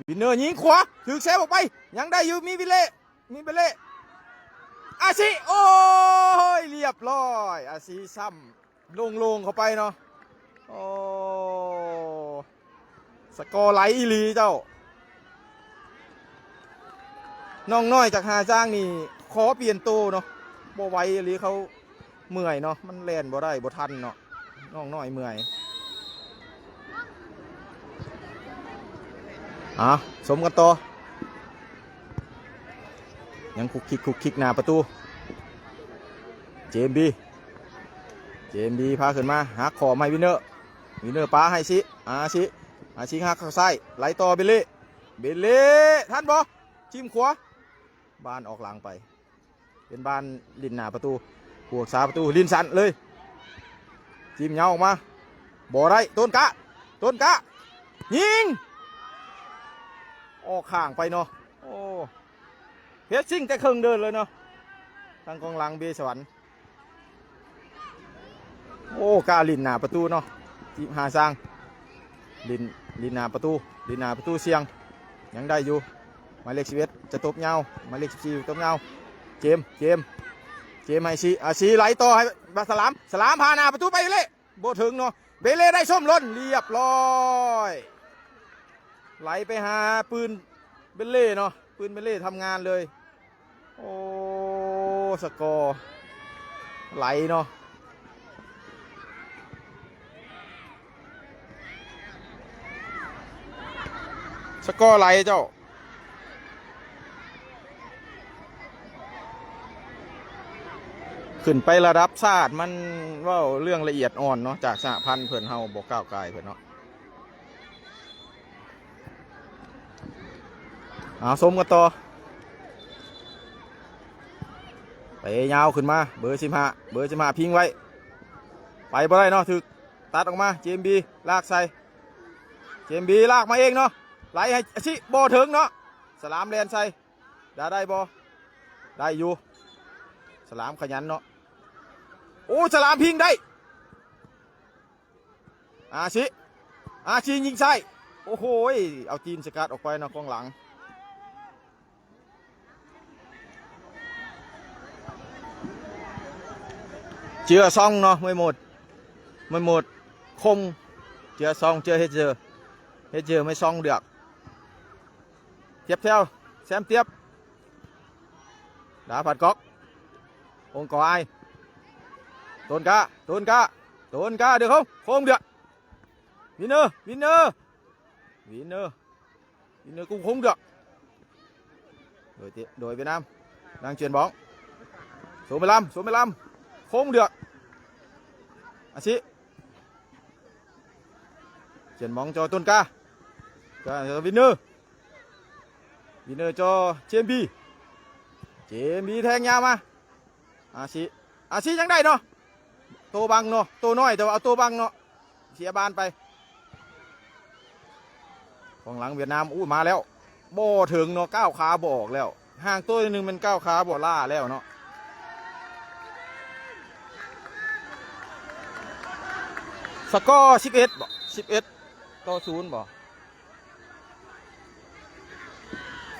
ວິນເນີຍິງຂວາ ຖືກເຊບອອກໄປ ຍັງໄດ້ຢູ່ ມີວິເລ ມີເບເລ ອາຊິ ໂອ້ຍ ລຽບຮ້ອຍ ອາຊິຊ້ຳໂລ່ງໆເຂົ້າໄປເນາະ. ໂອ້ ສະກໍໄຫຼອີ່ຫຼີເຈົ້າ. ນ້ອງນ້ອຍຈາກທ່າຊ້າງນີ້ຂໍປ່ຽນໂຕເນາະ ບໍ່ໄຫວອີ່ຫຼີ ເຂົາເມື່ອຍເນາະ ມັນແລ່ນບໍ່ໄດ້ ບໍ່ທັນເນາະ ນ້ອງນ້ອຍເມື່ອຍ. ເອົາ ຊົມກັນຕໍ່ ຍັງຄຸກຄິກ ຄຸກຄິກໜ້າປະຕູ ເຈມບີ ເຈມບີພາຂຶ້ນມາ ຫັກຂໍ້ມາໃຫ້ວິນເນີ ວິນເນີປາໃຫ້ຊິ ອາຊິ ອາຊິຫັກເຂົ້າຊ້າຍ ໄຫຼຕໍ່ເບເລ ເບເລ ທັນບໍ່? ຈິ້ມຂວາ ບານອອກຫຼັງໄປ ເປັນບານຫຼິ້ນໜ້າປະຕູ ຜູ້ຮັກສາປະຕູຫຼິ້ນສັ້ນເລີຍ ຈິ້ມຍາວອອກມາ ບໍ່ໄດ້ ຕົ້ນກະ ຕົ້ນກະ ຍິງ ອອກຂ້າງໄປເນາະ. ໂອ້ ເພຣສຊິງແຕ່ເຄິ່ງເດີນເລີຍເນາະ ທາງກອງຫຼັງເບສະຫວັນ. ໂອ້ ກ້າຫຼິ້ນໜ້າປະຕູເນາະ ຈິບຫາຊ່າງ ຫຼິ້ນ ຫຼິ້ນໜ້າປະຕູ ຫຼິ້ນໜ້າປະຕູສ່ຽງ ຍັງໄດ້ຢູ່ ໝາຍເລກສິບເອັດ ຈະຕົບຍາວ ໝາຍເລກສິບສີ່ ຕົບຍາວ ເຈມ ເຈມ ເຈມໃຫ້ຊີ ອາຊີໄຫຼຕໍ່ໃຫ້ສະຫຼາມ ສະຫຼາມຜ່ານໜ້າປະຕູໄປເລີຍ ບໍ່ເຖິງເນາະ ເບເລໄດ້ຊົມລົ້ນ ລຽບຮ້ອຍ ໄຫຼໄປຫາປືນເບເລເນາະ ປືນເບເລທຳງານເລີຍ. ໂອ້ ສະກໍໄຫຼເນາະ ສະກໍໄຫຼເຈົ້າ. ຂຶ້ນໄປລະດັບຊາດ ມັນເວົ້າເລື່ອງລະອຽດອ່ອນເນາະ ຈາກສະຫະພັນເພິ່ນ ເຮົາບໍ່ກ້າວກ່າຍເພິ່ນເນາະ. ເອົາ ຊົມກັນຕໍ່ ເຕະຍາວຂຶ້ນມາ ເບີສິບຫ້າ ເບີສິບຫ້າພິງໄວ້ ໄປບໍ່ໄດ້ເນາະ ຖືກຕັດອອກມາ ເຈມບີ ລາກໃສ່ ເຈມບີ ລາກມາເອງເນາະ ໄຫຼໃຫ້ອາຊິ ບໍ່ເຖິງເນາະ ສະຫຼາມແລ່ນໃສ່ ດາໄດ້ບໍ່? ໄດ້ຢູ່ ສະຫຼາມຂະຫຍັນເນາະ ໂອ້ ສະຫຼາມພິງໄດ້ ອາຊິ ອາຊິຍິງໃສ່ ໂອ້ໂຫ ເອົາຕີນສະກັດອອກໄປເນາະ ກອງຫຼັງ ເຈືອຊອງເນາະ ໄມໝົດ ໄມໝົດ ຄົງ ເຈືອຊອງ ເຈືອເຮັດເຈີ ເຮັດເຈີ ໄມຊອງເລືອກ ຕຽບແຖວ ແຊມຕຽບ ດາພັດກອກ ອົງກອອາຍ ໂຕນກາ ໂຕນກາ ໂຕນກາ ເດືອໂຄງ ໂຄງເດືອ ວິນເນີ ວິນເນີ ວິນເນີ ວິນເນີ ກຸງໂຄງເດືອ ໂດຍ ໂດຍຫວຽດນາມ ນາງຈຽນບອງ ໂສໄປລຳ ໂສໄປລຳ ໂຄງເດືອ ອາຊິ ຈຽນບອງ ຈໍຕົ້ນກາ ກາ ວິນເນີ ວິນເນີ ຈໍ ເຈມບີ ເຈມບີແທງຍາວມາ ອາຊິ ອາຊິຍັງໄດ້ເນາະ ໂຕບັງເນາະ ໂຕນ້ອຍ ແຕ່ວ່າເອົາໂຕບັງເນາະ ເສຍບານໄປ ກອງຫຼັງຫວຽດນາມ ອູ້ ມາແລ້ວ ບໍ່ເຖິງເນາະ ກ້າວຂາບໍ່ອອກແລ້ວ ຫ່າງໂຕໜຶ່ງແມ່ນກ້າວຂາບໍ່ລ້າແລ້ວເນາະ ສະກໍສິບເອັດບໍ ສິບເອັດຕໍ່ສູນບໍ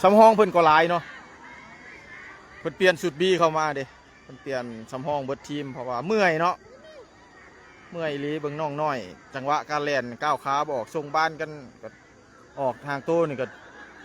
ສຳຮອງເພິ່ນກໍຫຼາຍເນາະ ເພິ່ນປ່ຽນຊຸດບີເຂົ້າມາເດ້ ເພິ່ນປ່ຽນສຳຮອງເບິດທີມ ເພາະວ່າເມື່ອຍເນາະ ເມື່ອຍອີ່ຫຼີ ເບິ່ງນ້ອງນ້ອຍ ຈັງຫວະການແລ່ນ ກ້າວຂາບໍ່ອອກ ສົ່ງບານກັນ ກໍອອກທາງໂຕນີ້ກໍ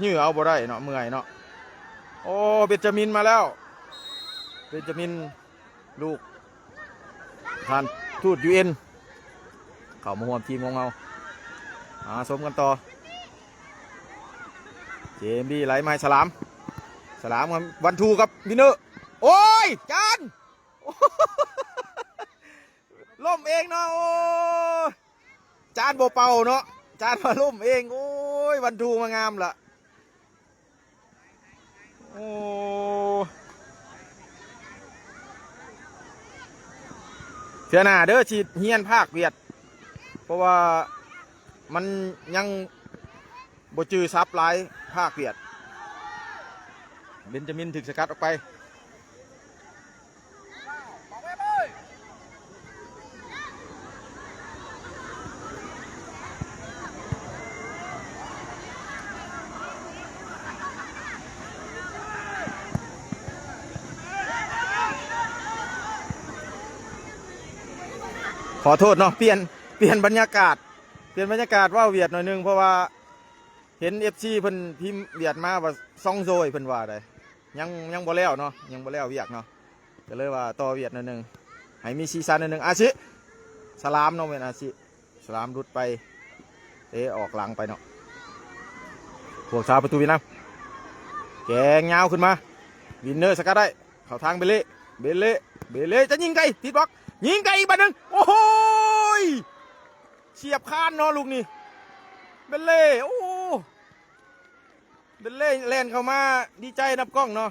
ຢື້ອເອົາບໍ່ໄດ້ເນາະ ເມື່ອຍເນາະ ໂອ້ ເບັນຈາມິນມາແລ້ວ ເບັນຈາມິນ ລູກທ່ານທູດຢູເອັນ ເຂົ້າມາຮ່ວມທີມຂອງເຮົາ ຫາຊົມກັນຕໍ່ ເຈມບີໄຫຼມາໃຫ້ສະຫຼາມ ສະຫຼາມວັນທູກັບວິນເນີ ໂອ້ຍ ຈານ ລົ້ມເອງເນາະ ໂອ້ຍ ຈານບໍ່ເປົ່າເນາະ ຈານມາລົ້ມເອງ ໂອ້ຍ ວັນທູມາງາມລະ. ໂອ້ ເທື່ອໜ້າເດີ ຊິຮຽນພາກຫວຽດ ເພາະວ່າມັນຍັງບໍ່ຈື່ສັບຫຼາຍ ພາກຫວຽດ ເບັນຈາມິນຖືກສະກັດອອກໄປ. ຂໍໂທດເນາະ ປ່ຽນ ປ່ຽນບັນຍາກາດ ປ່ຽນບັນຍາກາດເວົ້າຫວຽດໜ້ອຍໜຶ່ງ ເພາະວ່າເຫັນເອັຟຊີເພິ່ນພິມຫວຽດມາວ່າ ຊອງໂຈຍ ເພິ່ນວ່າໃດ ຍັງ ຍັງບໍ່ແລ້ວເນາະ ຍັງບໍ່ແລ້ວວຽກເນາະ ກໍເລີຍວ່າຕໍ່ຫວຽດໜ້ອຍໜຶ່ງ ໃຫ້ມີສີສັນໜ້ອຍໜຶ່ງ ອາຊິ ສະຫຼາມເນາະ ແມ່ນອາຊິ ສະຫຼາມຫຼຸດໄປ ເຕະອອກຫຼັງໄປເນາະ ພວກຊາວປະຕູຫວຽດນາມ ແກງຍາວຂຶ້ນມາ ວິນເນີສະກັດໄດ້ ເຂົ້າທາງເບເລ ເບເລ ເບເລຈະຍິງໄກ ຕິດບລັອກ ຍິງໄກອີກບາດໜຶ່ງ ໂອ້ໂຫຍ ສຽບຄານເນາະລູກນີ້ ເບເລ ໂອ້ ເບເລແລ່ນເຂົ້າມາ ດີໃຈນຳກ້ອງເນາະ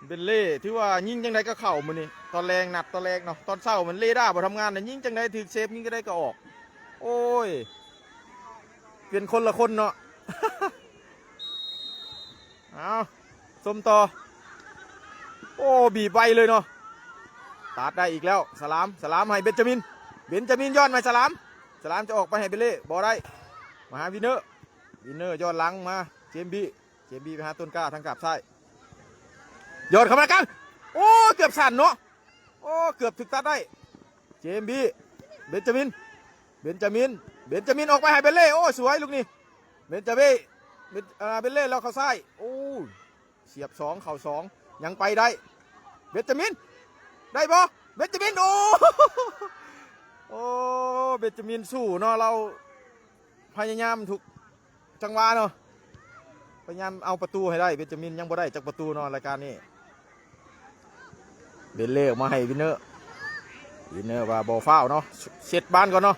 ເບເລ ຖືວ່າຍິງຈັ່ງໃດກໍເຂົ້າມື້ນີ້ ຕອນແລງ ນັດຕອນແລງເນາະ ຕອນເຊົ້າມັນເຣດ້າບໍ່ທຳງານນະ ຍິງຈັ່ງໃດຖືກເຊບ ຍິງຈັ່ງໃດກໍອອກ ໂອ້ຍ ເປັນຄົນລະຄົນເນາະ ເອົາ ຊົມຕໍ່ ໂອ້ ບີບໄວເລີຍເນາະ ຕັດໄດ້ອີກແລ້ວ ສະຫຼາມ ສະຫຼາມໃຫ້ເບັນຈາມິນ ເບັນຈາມິນຍ້ອນມາສະຫຼາມ ສະຫຼາມຈະອອກໄປໃຫ້ເບເລ ບໍ່ໄດ້ ມາຫາວິນເນີ ວິນເນີຍ້ອນຫຼັງມາ ເຈມບີ ເຈມບີໄປຫາຕົ້ນກ້າທາງກາບຊ້າຍ ຢອດເຂົ້າມາກາງ ໂອ້ ເກືອບສັ້ນເນາະ ໂອ້ ເກືອບຖືກຕັດໄດ້ ເຈມບີ ເບັນຈາມິນ ເບັນຈາມິນ ເບັນຈາມິນອອກໄປໃຫ້ເບເລ ໂອ້ ສວຍລູກນີ້ ເບັນຈາເບ ເບັນ ເອີ ເບເລ ແລ້ວເຂົ້າຊ້າຍ ໂອ້ ສຽບສອງ ເຂົ້າສອງ ຍັງໄປໄດ້ ເບັນຈາມິນ ໄດ້ບໍ່ ເບັນຈາມິນ ໂອ້ ໂອ້ ເບັນຈາມິນສູ້ເນາະ ລາວພະຍາຍາມທຸກ ຈັງຫວະເນາະ ພະຍາຍາມເອົາປະຕູໃຫ້ໄດ້ ເບັນຈາມິນຍັງບໍ່ໄດ້ຈັກປະຕູເນາະ ລາຍການນີ້ ເບນເລອອກມາໃຫ້ວິນເນີ ວິນເນີວ່າບໍ່ຟ້າວເນາະ ເຊັດບານກ່ອນເນາະ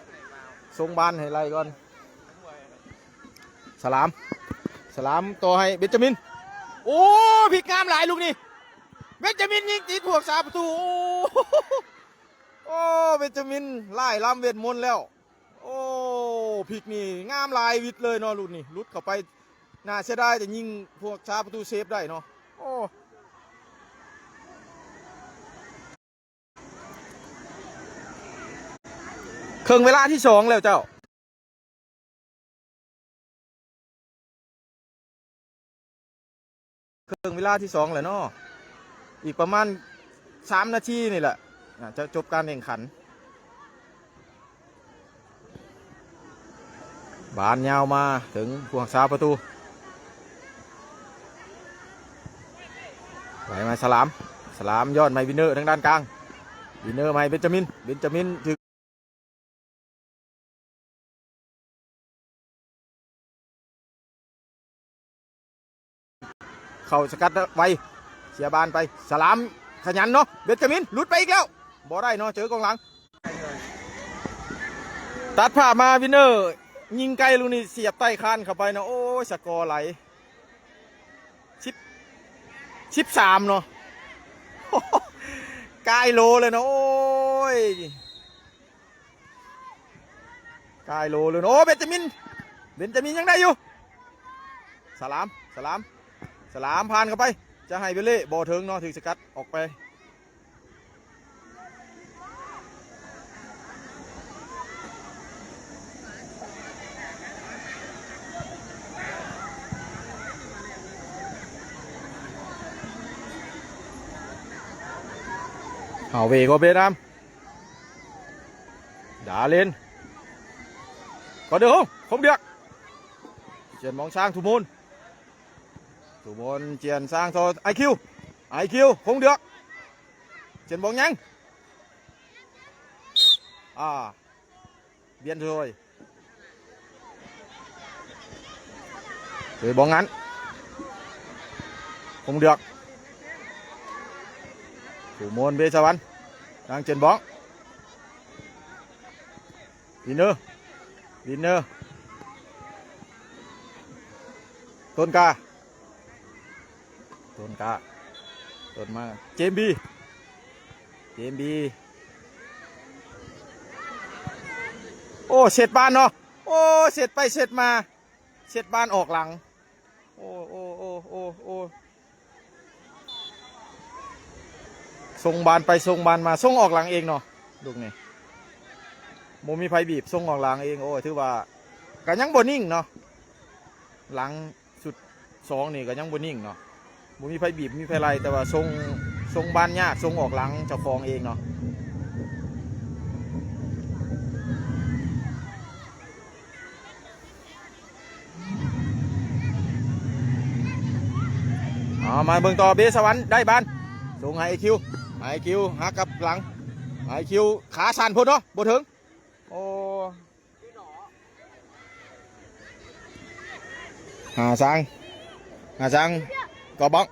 ສົ່ງບານໃຫ້ໄລ່ກ່ອນ ສະຫຼາມ ສະຫຼາມຕໍ່ໃຫ້ເບັນຈາມິນ ໂອ້ ພລິກງາມຫຼາຍລູກນີ້ ເບັນຈາມິນຍິງຕິດພວກສາປະຕູ ໂອ້ ໂອ້ ເບັນຈາມິນລ້າຍລຳເວດມົນແລ້ວ. ໂອ້ ພລິກນີ້ງາມຫຼາຍ ວິດເລີຍເນາະ ຫຼຸດນີ້ ຫຼຸດເຂົ້າໄປ ໜ້າເສຍດາຍ ແຕ່ຍິງພວກສາປະຕູເຊບໄດ້ເນາະ ໂອ້ ເຄິ່ງເວລາທີສອງແລ້ວເຈົ້າ. ເຄິ່ງເວລາທີສອງແລ້ວເນາະ ອີກປະມານສາມນາທີນີ້ແຫຼະ ໜ້າຈະຈົບການແຂ່ງຂັນ ບານຍາວມາເຖິງຜູ້ຮັກສາປະຕູ ໄຫຼມາສະຫຼາມ ສະຫຼາມຍ້ອນໃຫ້ວິນເນີທາງດ້ານກາງ ວິນເນີໃຫ້ເບັນຈາມິນ ເບັນຈາມິນຖືກ ເຂົ້າສະກັດໄວ ເສຍບານໄປ ສະຫຼາມຂະຫຍັນເນາະ ເບັນຈາມິນ ຫຼຸດໄປອີກແລ້ວ ບໍ່ໄດ້ເນາະ ເຈີກອງຫຼັງ ຕັດພາບມາ ວິນເນີຍິງໄກລູກນີ້ ສຽບໃຕ້ຄານເຂົ້າໄປເນາະ ໂອ້ຍ ສະກໍໄຫຼ ສິບ ສິບສາມເນາະ ກາຍໂຫຼເລີຍເນາະ ໂອ້ຍ ກາຍໂຫຼເລີຍເນາະ ໂອ້ ເບັນຈາມິນ ເບັນຈາມິນຍັງໄດ້ຢູ່ ສະຫຼາມ ສະຫຼາມ ສະຫຼາມຜ່ານເຂົ້າໄປ ຈະໃຫ້ເບເລ ບໍ່ເຖິງເນາະ ຖືກສະກັດອອກໄປ. ເອົາເວກໍເວດນາມ ດາເລນ ກໍເດີ ຄົງເດືອກ ຈຽນມອງຊ້າງ ທຸມູນ ທຸມູນ ຈຽນຊ້າງ ຕໍ່ໄອຄິວ ໄອຄິວ ຄົງເດືອກ ຈຽນບອງຍັງ ອາ ບຽນໂດຍ ໂດຍບອງງັນ ຄົງເດືອກ ສຸມົນ ເບສະຫວັນ ນາງເຈີນບອງ ວິນເນີ ວິນເນີ ຕົ້ນກາ ຕົ້ນກາ ຕົ້ນມາ ເຈມບີ ເຈມບີ ໂອ້ ເຊັດບານເນາະ ໂອ້ ເຊັດໄປເຊັດມາ ເຊັດບານອອກຫຼັງ ໂອ້ ໂອ້ ໂອ້ ໂອ້ ໂອ້ ສົ່ງບານໄປສົ່ງບານມາ ສົ່ງອອກຫຼັງເອງເນາະ ລູກນີ້ ບໍ່ມີໃຜບີບ ສົ່ງອອກຫຼັງເອງ ໂອ້ ຖືວ່າ ກະຍັງບໍ່ນິ່ງເນາະ ຫຼັງ ຊຸດສອງນີ້ກໍຍັງບໍ່ນິ່ງເນາະ ບໍ່ມີໃຜບີບ ມີໃຜໄລ່ ແຕ່ວ່າສົ່ງ ສົ່ງບານຍາກ ສົ່ງອອກຫຼັງເຈົ້າຂອງເອງເນາະ ເອົາມາເບິ່ງຕໍ່ ເບສະຫວັນ ໄດ້ບານ ສົ່ງໃຫ້ໄອ້ຄິວ ໄອ້ຄິວຫັກກັບຫຼັງ ໄອ້ຄິວຂາສັ້ນພຸ້ນເນາະ ບໍ່ເຖິງ ໂອ້ ຫາສາງ ຫາສາງ ກໍບັງ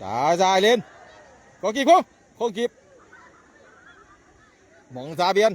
ດາວຊາຍເລນ ກໍກີບ ໂຄ້ງ ໂຄ້ງກີບ ໝອງຊາບຽນ